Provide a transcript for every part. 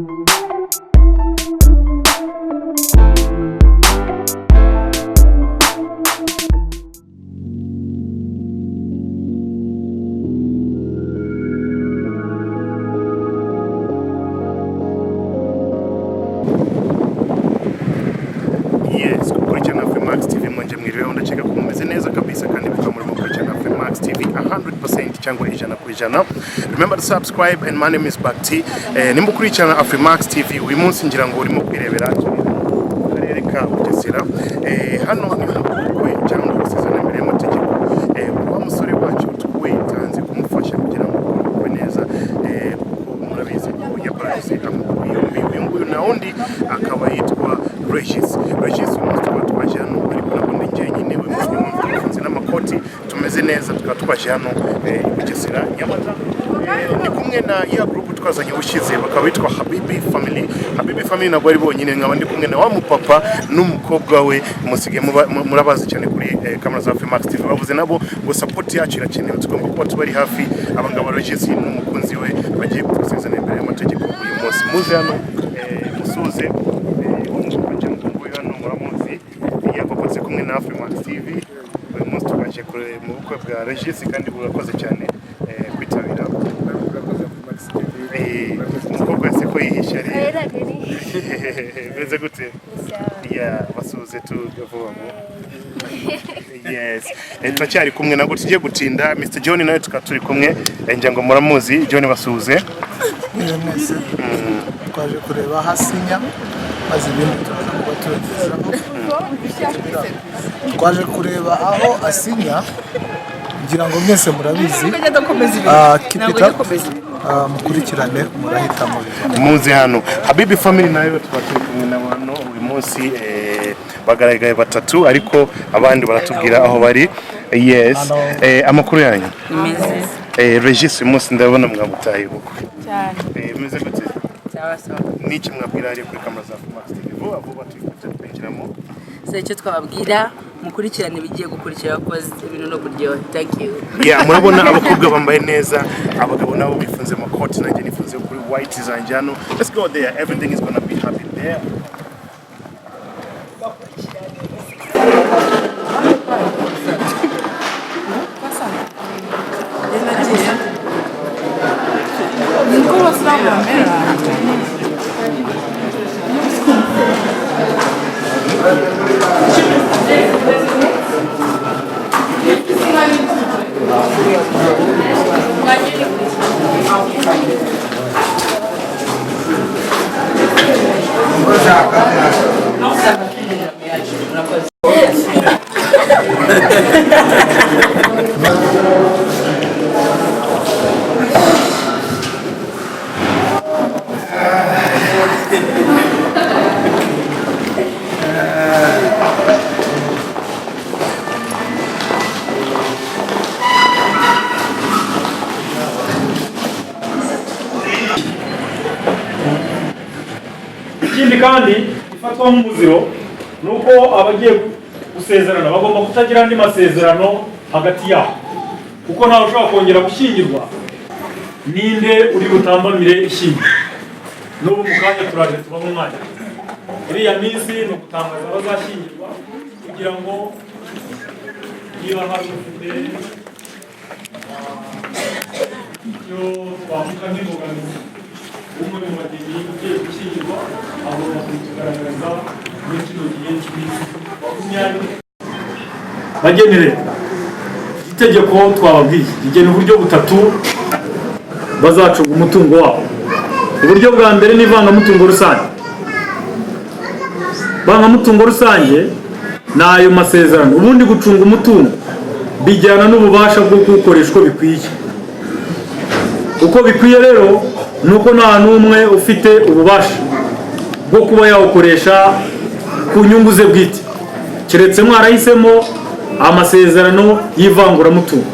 Yes, gukurikirana Afrimax TV mwanje mwiriweho. Ndakeka ko mumeze neza kabisa kandi bikaba murimo gukurikirana Afrimax TV 100% cyangwa 100%. Remember to subscribe and my name is Bakti. Nimba ukurikirana Afrimax TV uyu munsi, ngira ngo urimo kwirebera turi mu karere ka Bugesera. Hano ni mu bukwe cyangwa gusezerana imbere y'amategeko. Wa musore wacu twitanze kumufasha kugira ngo akore ubukwe neza, kuko murabizi ko yakoraje amaguru yombi. Uyu nguyu na undi akaba yitwa Regis. Regis, uyu munsi tukaba twaje hano, ariko ntabwo ndi njyenyine. Uyu munsi niyo mpamvu twafunze n'amakoti, tumeze neza. Tukaba twaje hano i Bugesera, Nyamata. Ndi kumwe na ya group twazanye ubushize, bakaba bitwa Habibi Family. Habibi Family ntabwo ari bonyine, nkaba ndi kumwe na wa mupapa n'umukobwa we musigaye murabazi cyane kuri kamera za Afrimax TV. Bavuze nabo ngo support yacu irakenewe, tugomba kuba tubari hafi. Abangaba, Regis n'umukunzi we, bagiye gusezerana imbere y'amategeko uyu munsi. Muze hano musuze uwo mupapa cyangwa nguyu hano muramuzi, yapapatse kumwe na Afrimax TV. Uyu munsi tubaje kure mu bukwe bwa Regis kandi burakoze cyane kwitabira. Umukobwa wese ko yihishe ari bimeze gute? Yeah, basuhuze tuvuga vuba. Yes. Turacyari kumwe, ntabwo tugiye gutinda. Mr John nawe tukaba turi kumwe. Ngira ngo muramuzi. John, basuhuze. Mwese mwese, twaje kureba hasinya, maze ibindi turaza kuba tubagezaho. Twaje kureba aho asinya, ngira ngo mwese murabizi. Keep it up. Mukurikirane, murahita mubibona. Muze hano. Habibi Family nayo tuba turi kumwe na hano uyu munsi. Bagaragaye batatu, ariko abandi baratubwira aho bari. Yes. Amakuru yanyu? Imeze. Regis uyu munsi ndabona mwamutaye ubukwe. Cyane. Bimeze gute? Sawa sawa. Niki mwabwira hariya kuri kamera za Max TV vuba vuba turi kwinjiramo? So icyo twababwira, mukurikirane ibigiye gukurikira kuko ibintu no kuryoha. Thank you. Yeah, murabona abakobwa bambaye neza, abagabo nabo bifunze amakoti, nanjye nifunze kuri white zanjye hano. Let's go there, everything is gonna be happy there. Niko abasilamu bamera. Ikindi kandi ifatwa nk'umuziro ni uko abagiye gusezerana bagomba kutagira andi masezerano hagati yabo, kuko ntawe ushobora kongera gushyingirwa. Ninde uri butambamire ishyingirwa? N'ubu mu kanya turaje tubaho umwanya. Iriya minsi ni ugutangaza abazashyingirwa kugira ngo niba hari ufite icyo twavuga nk'imbogamizi, umwe mu bageni ugiye gushyingirwa agomba kubitugaragariza muri kino gihe cy'iminsi 20. Bagenere, itegeko twababwiye rigena uburyo butatu bazacunga umutungo wabo. Uburyo bwa mbere ni ivangamutungo rusange. Ivangamutungo rusange ni ayo masezerano. Ubundi gucunga umutungo bijyana n'ububasha bwo kuwukoresha uko bikwiye. Uko bikwiye rero ni uko nta n'umwe ufite ububasha bwo kuba yawukoresha ku nyungu ze bwite, keretse mwarahisemo amasezerano y'ivanguramutungo.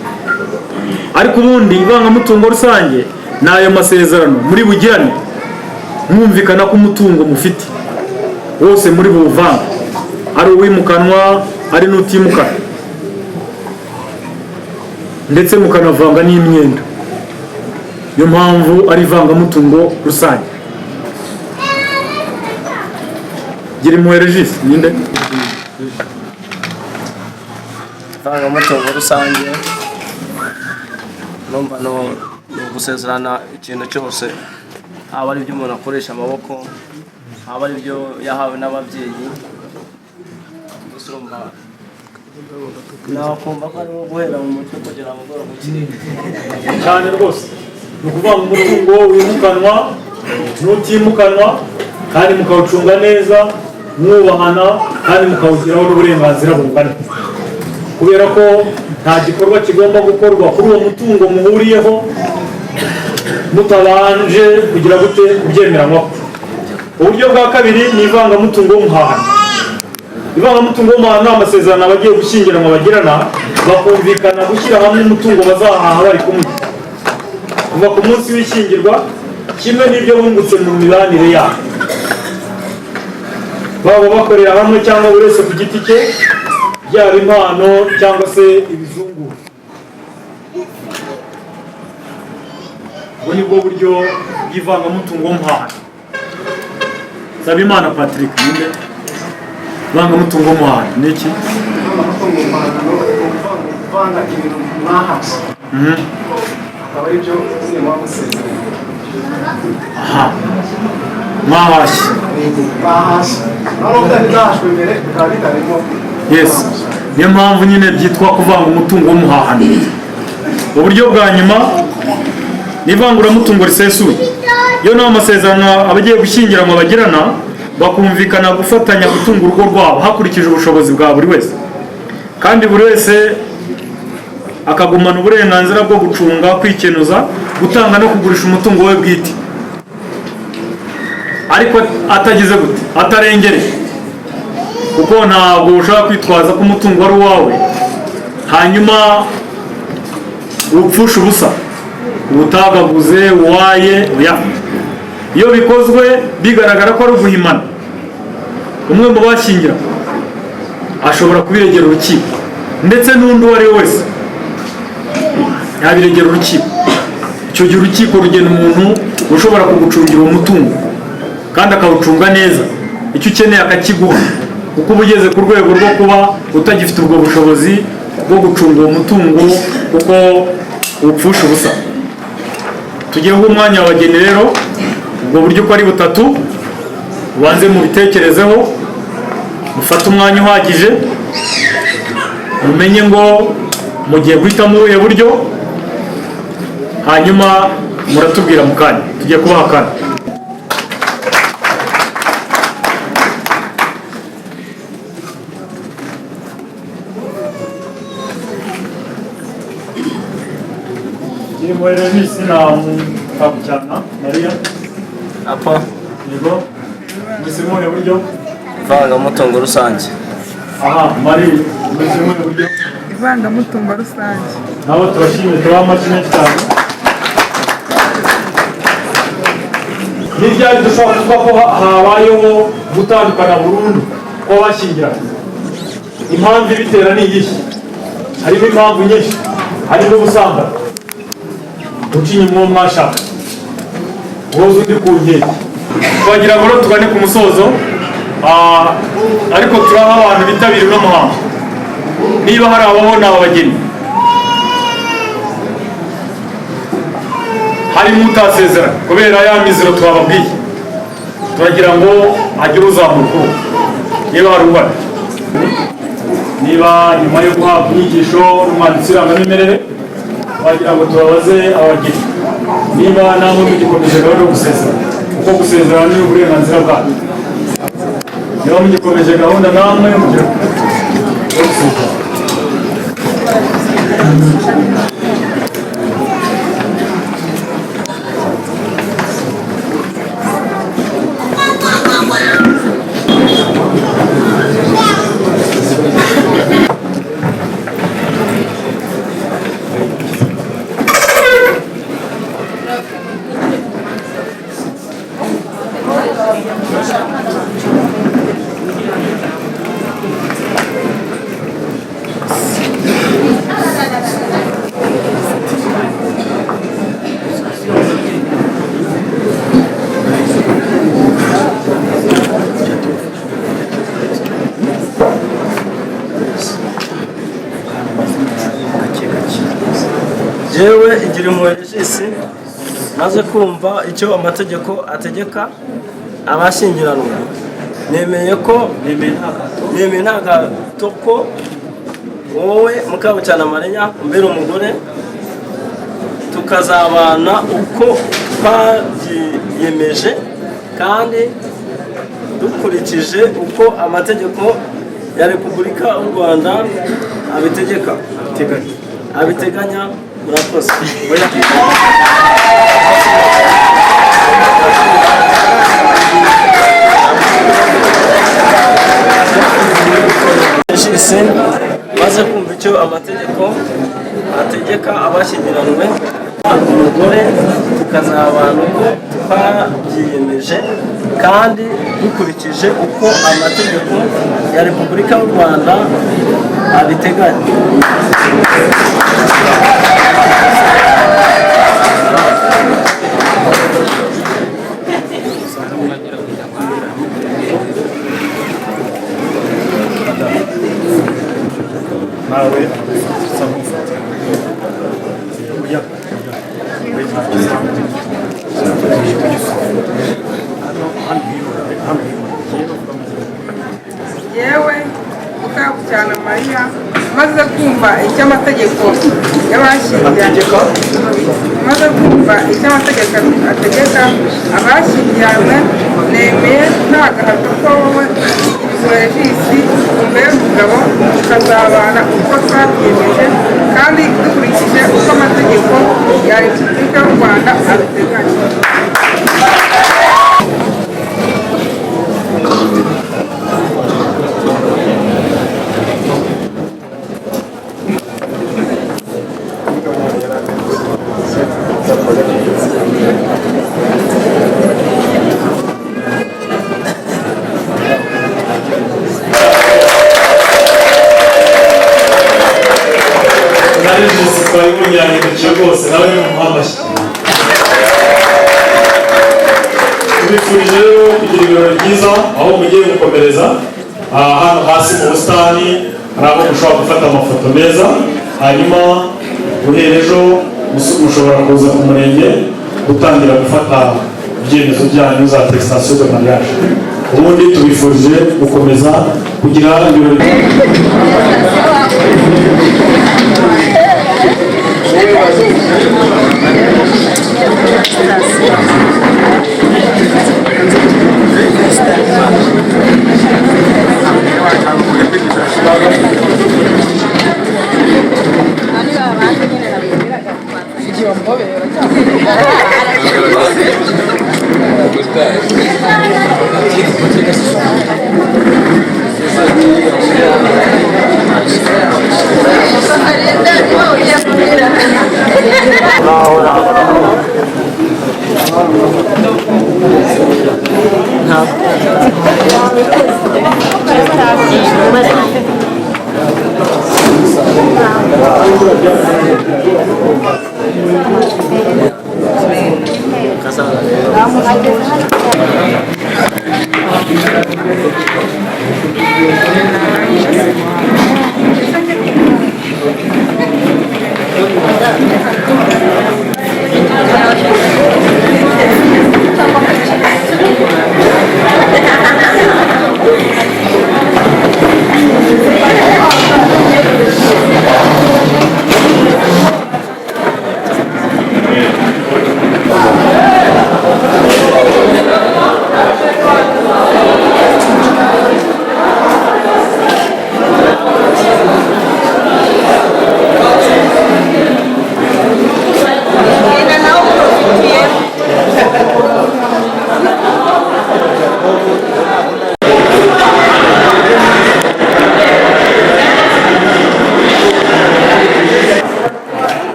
Ariko ubundi ivangamutungo rusange ni ayo masezerano muri bugirane, mwumvikana ko umutungo mufite wose muri buwuvange, ari uwimukanwa ari n'utimukanwa, ndetse mukanavanga n'imyenda. Niyo mpamvu ari ivangamutungo rusange. Gira impuhwe Regis, ninde? Ivangamutungo rusange numva ni ugusezerana ikintu cyose, haba ari ibyo umuntu akoresha amaboko, haba ari ibyo yahawe n'ababyeyi. Gusa urumva nakumva ko arimo guhera mu mutwe kugera mu bworo bukire. Cyane rwose. Ni ukuvuga ngo umutungo wimukanwa n'utimukanwa, kandi mukawucunga neza mwubahana, kandi mukawugiraho n'uburenganzira bungana, kubera ko nta gikorwa kigomba gukorwa kuri uwo mutungo muhuriyeho mutabanje kugira gute kubyemeranywaho. Uburyo bwa kabiri ni ivangamutungo w'umuhahano. Ivangamutungo w'umuhahano ni amasezerano abagiye gushyingiranwa bagirana, bakumvikana gushyira hamwe umutungo bazahaha bari kumwe kuva ku munsi w'ishyingirwa, kimwe n'ibyo bungutse mu mibanire yabo, baba bakorera hamwe cyangwa buri wese ku giti cye, byaba impano cyangwa se ibizungura. Ubwo ni bwo buryo bw'ivangamutungo w'umuhahano. Nsabimana Patrick, ninde? Ivangamutungo w'umuhahano ni iki? Ivangamutungo mpano ni ukuvanga ibintu mwahashye, akaba ari byo nyine muba musezeranye. Aha mwahashye. Bahashye noneho byari byahashwe mbere bikaba bitarimo. Yes, niyo mpamvu nyine byitwa kuvanga umutungo w'umuhahano. Uburyo bwa nyuma ni ivanguramutungo risesuye. Iyo nta masezerano abagiye gushyingiranwa bagirana, bakumvikana gufatanya gutunga urugo rwabo hakurikijwe ubushobozi bwa buri wese, kandi buri wese akagumana uburenganzira bwo gucunga, kwikenuza, gutanga no kugurisha umutungo we bwite, ariko atagize gute, atarengereye, kuko ntabwo ushobora kwitwaza ko umutungo ari uwawe hanyuma upfusha ubusa utagaguze uwaye. Oya, iyo bikozwe bigaragara ko ari uguhimana, umwe mu bashyingira ashobora kubiregera urukiko, ndetse n'undi uwo ari we wese yabiregera urukiko. Icyo gihe urukiko rugena umuntu ushobora kugucungira uwo mutungo kandi akawucunga neza, icyo ukeneye akakiguha, kuko uba ugeze ku rwego rwo kuba utagifite ubwo bushobozi bwo gucunga uwo mutungo kuko upfusha ubusa. Tugiye guha umwanya abageni rero, ubwo buryo uko ari butatu ubanze mubitekerezeho, mufate umwanya uhagije, mumenye ngo mugiye guhitamo ubuhe buryo, hanyuma muratubwira mu kanya. Tugiye kubaha akanya. Impuhwe Regis na Mukabucyana Mariya. Apa. Yego, mwese muhe buryo? Ivangamutungo rusange. Aha Mari, mwese muhe buryo? Ivangamutungo rusange. Nabo turashimye, tubaha amashyi menshi cyane. Ni ryari dushobora kuvuga ko habayeho gutandukana burundu kw'abashyingiranywe? Impamvu ibitera ni iyihe? Harimo impamvu nyinshi, harimo ubusambanyi, guca inyuma uwo mwashaka, guhoza undi ku nkeke. Twagira ngo rero tugane ku musozo, ariko turaha abantu bitabira uno muhango. Niba hari ababona aba bageni harimo utasezerana kubera ya mizero twababwiye, turagira ngo agire uzamura ukuboko niba hari ubona. Niba nyuma yo guhabwa inyigisho n'umwanditsi w'irangamimerere, wagira ngo tubabaze abageni niba namwe mugikomeje gahunda yo gusezerana, kuko gusezerana ni uburenganzira bwanyu. Niba mugikomeje gahunda namwe mugira yo gusezerana. Jewe igira impuhwe Regis, maze kumva icyo amategeko ategeka abashyingiranwe, nemeye ko nemeye nta gahato ko wowe Mukabucyana Mariya umbera umugore, tukazabana uko twabyiyemeje kandi dukurikije uko amategeko ya Repubulika y'u Rwanda abitegeka abiteganya. Murakoze. Regis, maze kumva icyo amategeko ategeka abashyingiranywe, umugore, tukazabana uko twabyiyemeje kandi dukurikije uko amategeko ya Repubulika y'u Rwanda abiteganya. Nawe usa nk'ufata oya. Yewe Mukabucyana Mariya, maze kumva icyo amategeko y'abashyingiranywe, maze kumva icyo amategeko ategeka abashyingiranywe, nemeye nta gahato ko wowe Regis umbera umugabo, tukazabana uko twabyiyemeje kandi dukurikije uko amategeko ya Repubulika y'u Rwanda abiteganya. Na Regis twabibonye yahindukiye rwose, nawe ni umuha amashyi. Tubifurije rero kugira ibirori byiza aho mugiye gukomereza. Hano hasi mu busitani hari aho mushobora gufata amafoto meza, hanyuma guhera ejo mushobora kuza ku murenge gutangira gufata ibyemezo byanyu za attestation de mariage. Ubundi tubifurije gukomeza kugira ibirori. Naho.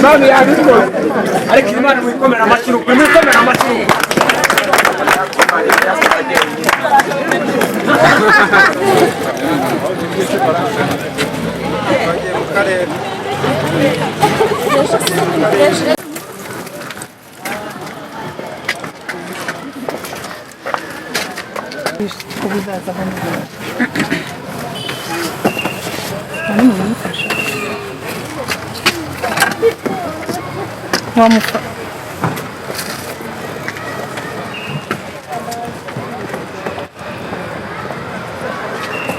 Manu yabikoze ariko Imana mwikomera amashyi, mwikomera amashyi.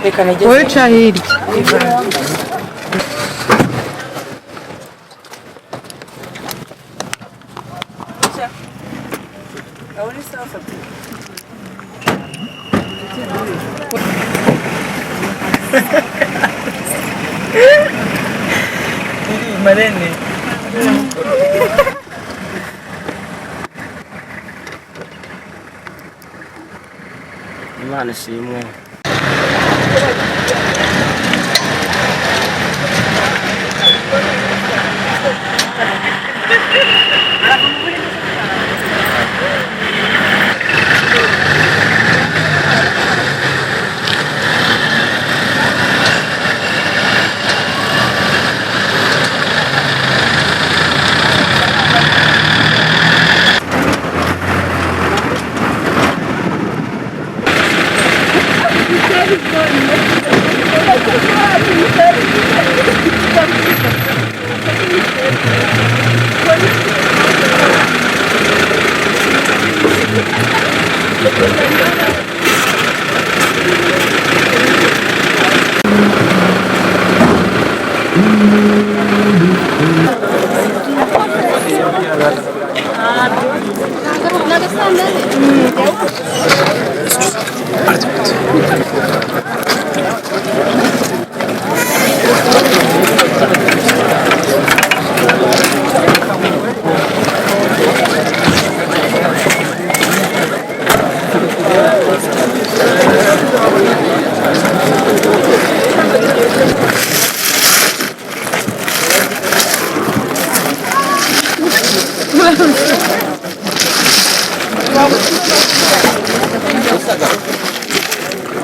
Reka nageze. Wowe uca hirya. Marene. Imana ishimwe.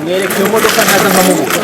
Mwereke iyo modoka ntaza nkamubura.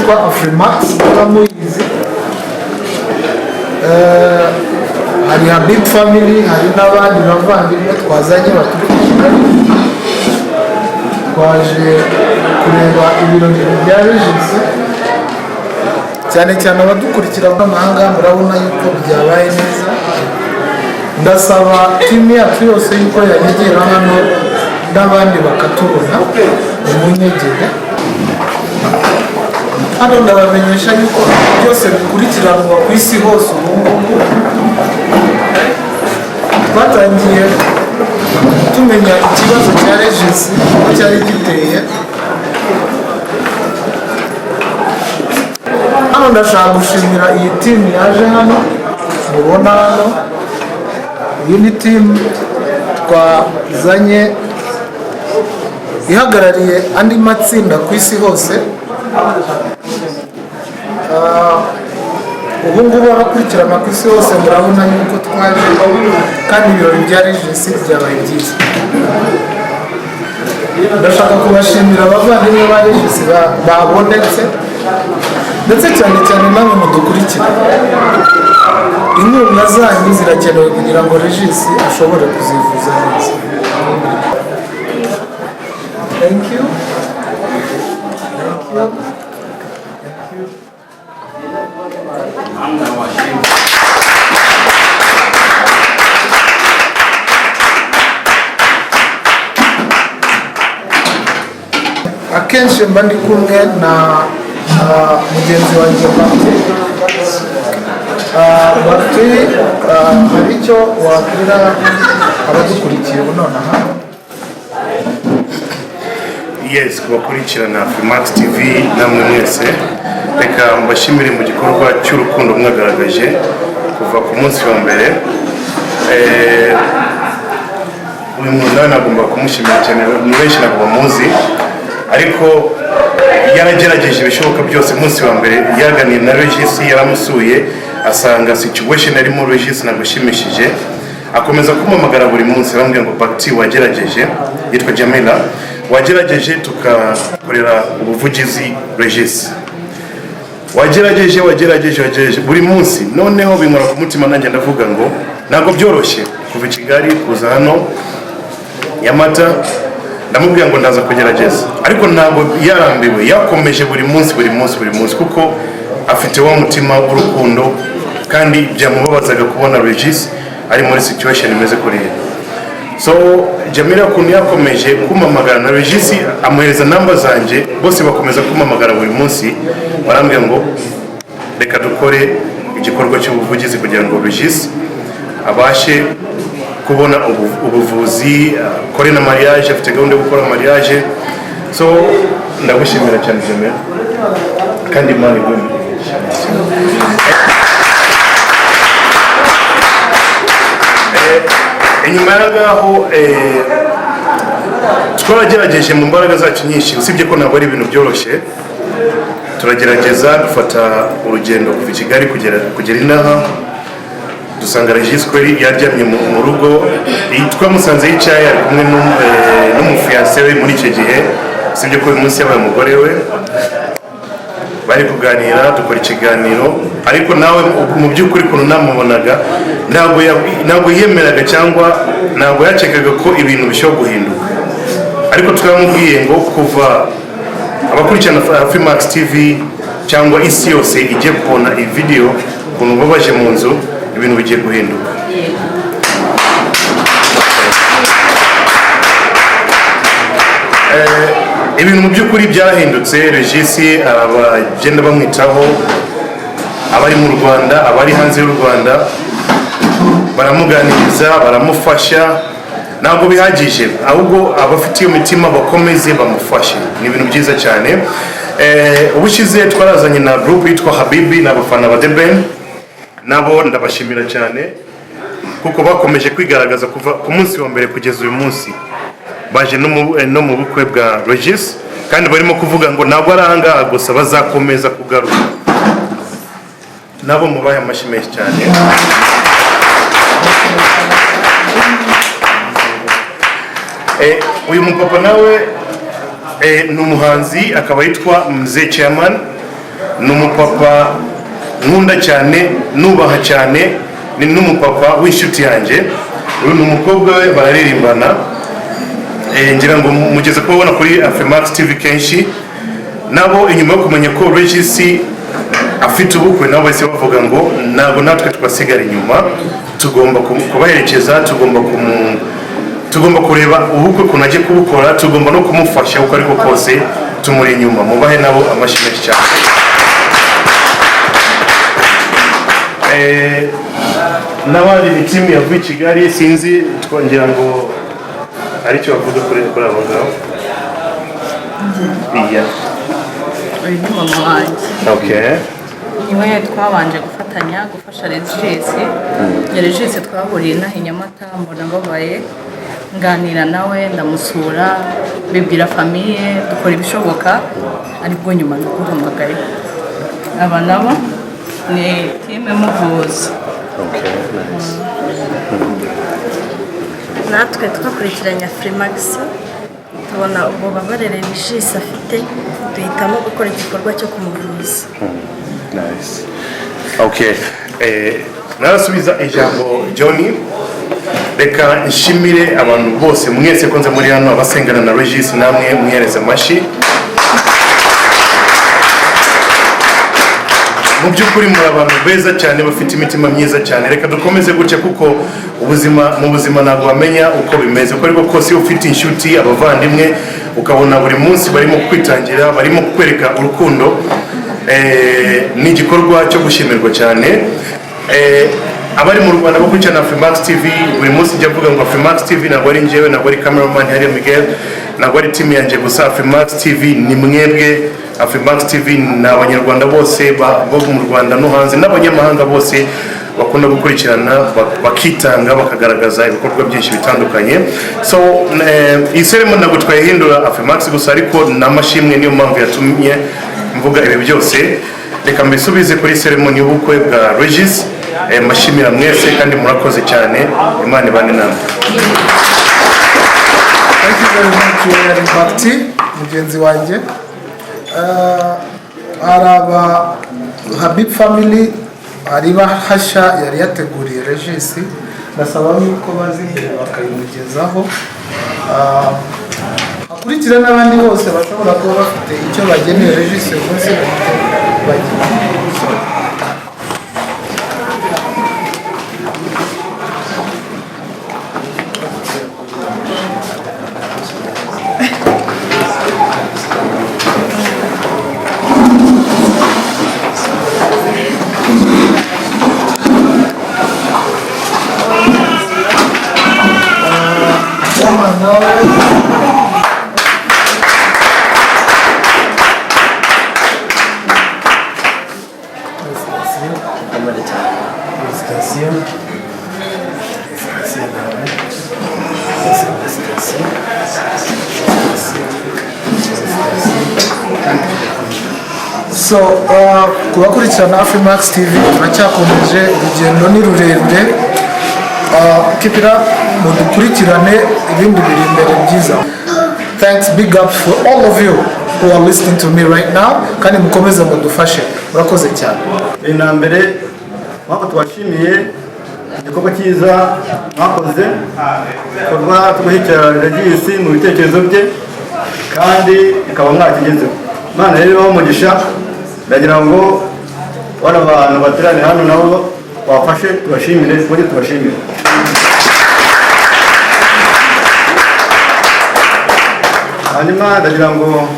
yitwa Afrimax, niba muyizi. Hari Habib Family, hari n'abandi bavandimwe twazanye baturuka i Kigali. Twaje kureba ibirori bya Regis, cyane cyane abadukurikira b'amahanga. Murabona yuko byabaye neza. Ndasaba team yacu yose yuko yanyegera hano n'abandi bakatubona. Umunyegere hano, ndabamenyesha yuko byose bikurikiranwa ku isi hose. Ubu ngubu twatangiye tumenya ikibazo cya Regis uko cyari giteye. Hano ndashaka gushimira iyi team yaje hano, mubona hano. Iyi ni team twazanye ihagarariye andi matsinda ku isi hose. Ubu ngubu abakurikirana ku isi hose, murabona yuko twaje kandi ibirori bya Regis byabaye byiza. Ndashaka kubashimira abavandimwe ba Regis babonetse, ndetse cyane cyane namwe mudukurikira. Inkunga zanyu zirakenewe kugira ngo Regis ashobore kuzivuza neza. Thank you. Thank you. Thank you. Akenshi mba ndi kumwe na mugenzi wanjye Bakti. Bakti, hari icyo wabwira abadukurikiye ubu nonaha? Yes, ku bakurikirana Afrimax TV namwe mwese, reka mbashimire mu gikorwa cy'urukundo mwagaragaje kuva ku munsi wa mbere. Uyu muntu nawe nagomba kumushimira cyane, ni benshi ntabwo bamuzi, ariko yaragerageje ibishoboka byose. Umunsi wa mbere yaganiye na Regis, yaramusuye, asanga situation arimo Regis ntabwo ishimishije. Akomeza kumpamagara buri munsi, arambwira ngo: "Bakti, wagerageje," yitwa Jamila, "wagerageje tukakorera ubuvugizi Regis, wagerageje, wagerageje, wagerageje buri munsi." Noneho binkora ku mutima, nanjye ndavuga ngo ntabwo byoroshye kuva i Kigali kuza hano Nyamata. Ndamubwira ngo ndaza kugerageza, ariko ntabwo yarambiwe, yakomeje buri munsi, buri munsi, buri munsi, kuko afite wa mutima w'urukundo kandi byamubabazaga kubona Regis ari muri situation imeze kuriya. So Jamila ukuntu yakomeje kumpamagara, na Regis amuhereza namba zanjye, bose bakomeza kumpamagara buri munsi, barambwira ngo reka dukore igikorwa cy'ubuvugizi kugira ngo Regis abashe kubona ubuvuzi, akore na mariage, afite gahunda yo gukora mariage. So ndagushimira cyane Jamila, kandi Imana iguhe imigisha. Inyuma y'aho twaragerageje mu mbaraga zacu nyinshi, usibye ko ntabwo ari ibintu byoroshye. Turagerageza dufata urugendo kuva i Kigali kugera inaha, dusanga Regis kweri yaryamye mu rugo. Twamusanze yicaye ari kumwe n'umufiancé we muri icyo gihe, usibye ko uyu munsi yabaye umugore we. Bari kuganira, dukora ikiganiro, ariko nawe mu by'ukuri ukuntu namubonaga, ntabwo yemeraga cyangwa ntabwo yakekaga ko ibintu bishobora guhinduka. Ariko twamubwiye ngo kuva abakurikirana Afrimax TV cyangwa isi yose igiye kubona iyi video, ukuntu babaje mu nzu, ibintu bigiye guhinduka. Ibintu mu by'ukuri byarahindutse. Regis abagenda bamwitaho, abari mu Rwanda, abari hanze y'u Rwanda, baramuganiriza, baramufasha. Ntabwo bihagije, ahubwo abafite iyo mitima bakomeze bamufashe, ni ibintu byiza cyane. Ubushize twarazanye na group yitwa Habibi n'abafana ba The Ben, nabo ndabashimira cyane kuko bakomeje kwigaragaza kuva ku munsi wa mbere kugeza uyu munsi. Baje no mu bukwe bwa Regis, kandi barimo kuvuga ngo ntabwo ari ahangaha gusa, bazakomeza kugaruka. Nabo mubahe amashyi menshi cyane. Uyu mupapa nawe ni umuhanzi, akaba yitwa Mzee Chairman. Ni umupapa nkunda cyane, nubaha cyane, ni n'umupapa w'inshuti yanjye. Uyu ni umukobwa we, bararirimbana. Ngira ngo mugeze kubabona kuri Afrimax TV kenshi. Nabo inyuma yo kumenya ko Regis afite ubukwe, nabo bahise bavuga ngo ntabwo natwe twasigara inyuma, tugomba kubaherekeza, tugomba kureba ubukwe ukuntu agiye kubukora, tugomba no kumufasha uko ariko kose, tumuri inyuma. Mubahe nabo amashyi menshi cyane. N'abandi ni team yavuye i Kigali, sinzi, twongera ngo aricyo bavuga kuri abo ngabo. Iya. Uyu ni mama wanjye. Niwe twabanje gufatanya gufasha Regis. Regis twahuriye inaha i Nyamata, mbona mbabaye, nganira nawe, ndamusura, bibwira famille, dukora ibishoboka, aribwo nyuma naguhamagaye. Aba nabo ni team Muvuzi. Okay, nice. Natwe twakurikiranye Afrimax, tubona ububabare Regis afite, duhitamo gukora igikorwa cyo kumuvuza. Nice. Okay. Narasubiza ijambo Johnny. Reka nshimire abantu bose mwese ko nze muri hano, abasengana na Regis, namwe mwihereze amashyi. Mu by'ukuri muri abantu beza cyane, bafite imitima myiza cyane. Reka dukomeze gutya, kuko ubuzima, mu buzima ntabwo wamenya uko bimeze. Uko ariko kose, iyo ufite inshuti, abavandimwe, ukabona buri munsi barimo kwitangira, barimo kukwereka urukundo, ni igikorwa cyo gushimirwa cyane. Abari mu Rwanda bakurikirana Afrimax TV, buri munsi njya mvuga ngo Afrimax TV ntabwo ari njyewe, ntabwo ari cameraman hariya Miguel, ntabwo ari team yanjye gusa. Afrimax TV ni mwebwe. Afrimax TV ni Abanyarwanda bose bo mu Rwanda no hanze, n'abanyamahanga bose bakunda gukurikirana, bakitanga, bakagaragaza ibikorwa byinshi bitandukanye. So iyi ceremony ntabwo twayihindura Afrimax gusa, ariko n'amashimwe, niyo mpamvu yatumye mvuga ibi byose. Reka mbisubize kuri ceremony y'ubukwe bwa Regis. Mbashimira mwese kandi murakoze cyane. Imana ibane namwe. Thank you very much, Yari Bakti, mugenzi wanjye. Hari aba Habib family, hari bahasha yari yateguriye Regis, ndasaba yuko baza imbere bakayimugezaho. Hakurikira n'abandi bose bashobora kuba bafite icyo bageneye Regis uyu munsi, bahite bagira. Sema nawe. Félicitations. Félicitations nawe. Félicitations. Félicitations. So ku bakurikirana Afrimax TV, turacyakomeje, urugendo ni rurerure. Keep it up, mudukurikirane, ibindi biri imbere byiza. Thanks, big up for all of you who are listening to me right now, kandi mukomeze mudufashe. Murakoze cyane. Na mbere mpamvu tubashimiye igikorwa cyiza mwakoze, igikorwa cyo gushyigikira Regis mu bitekerezo bye, kandi bikaba mwakigezeho. Imana rero ibahe umugisha. Ndagira ngo bano bantu bateraniye hano nabo bafashe tubashimire, twongere tubashimire. Hanyuma ndagira ngo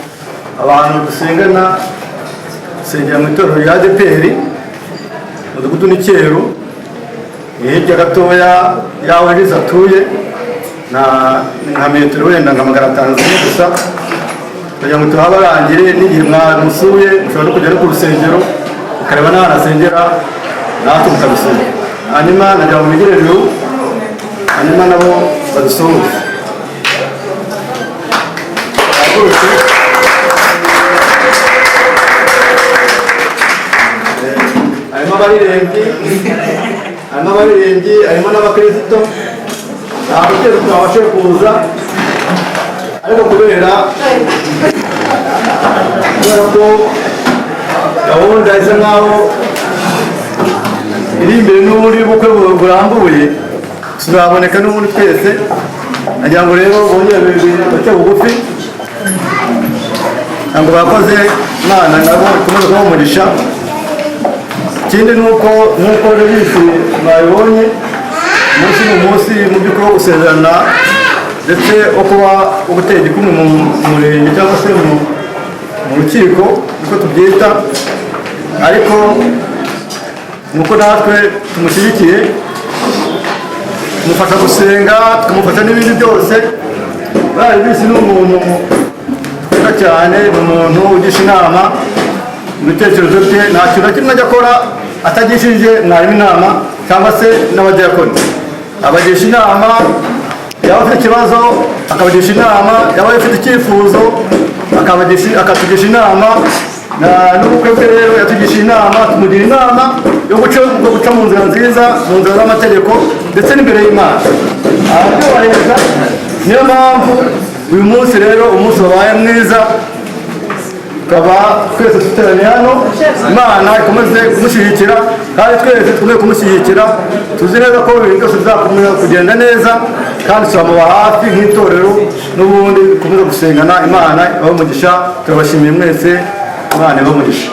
abantu dusengana, dusengera mu itorero rya ADEPR, umudugudu ni Cyeru, ni hirya gatoya y'aho Regis atuye, ni nka metero wenda nka 500 zimwe gusa, kugira ngo tuhabarangire n'igihe mwamusuye, mushobora no kujya no ku rusengero mukareba n'ahantu asengera, natwe mukabisura. Hanyuma nagira ngo mwigire hejuru, hanyuma nabo badusuhuze. Bahagurutse. Harimo abaririmbyi, harimo n'abakirisito. Ntabwo twese twabashije kuza, ariko kubera ko Gahunda isa nkaho iri imbere n'ubundi bukwe burambuye, tuzaboneka n'ubundi twese. Nagira ngo rero bongere bace bugufi ntabwo bakoze. Imana nabo ikomeze kubaha umugisha. Ikindi ni uko, nk'uko rero mwabibonye, umunsi ni umunsi mu by'ukuri wo gusezerana, ndetse wo kuba wo gutera igikumwe mu murenge cyangwa se mu rukiko niko tubyita. Ariko ni uko natwe tumushyigikiye, tumufasha gusenga, tukamufasha n'ibindi byose. Bariya ni umuntu twita cyane, ni umuntu ugisha inama mu bitekerezo bye. Nta kintu na kimwe ajya akora atagishije mwarimu inama cyangwa se n'abadiyakoni. Abagisha inama, yaba afite ikibazo akabagisha inama, yaba afite icyifuzo akatugisha inama. N'ubukwe bwe rero yatugishije inama, tumugira inama yo guca mu nzira nziza, mu nzira z'amategeko ndetse n'imbere y'Imana, arabyubahiriza. Niyo mpamvu uyu munsi rero umunsi wabaye mwiza, tukaba twese duteraniye hano. Imana ikomeze kumushyigikira kandi twese dukomeze kumushyigikira. Tuzi neza ko ibintu byose bizakomeza kugenda neza kandi turamuba hafi nk'itorero n'ubundi dukomeze gusengana. Imana ibahe umugisha. Turabashimiye mwese. Imana ibahe umugisha.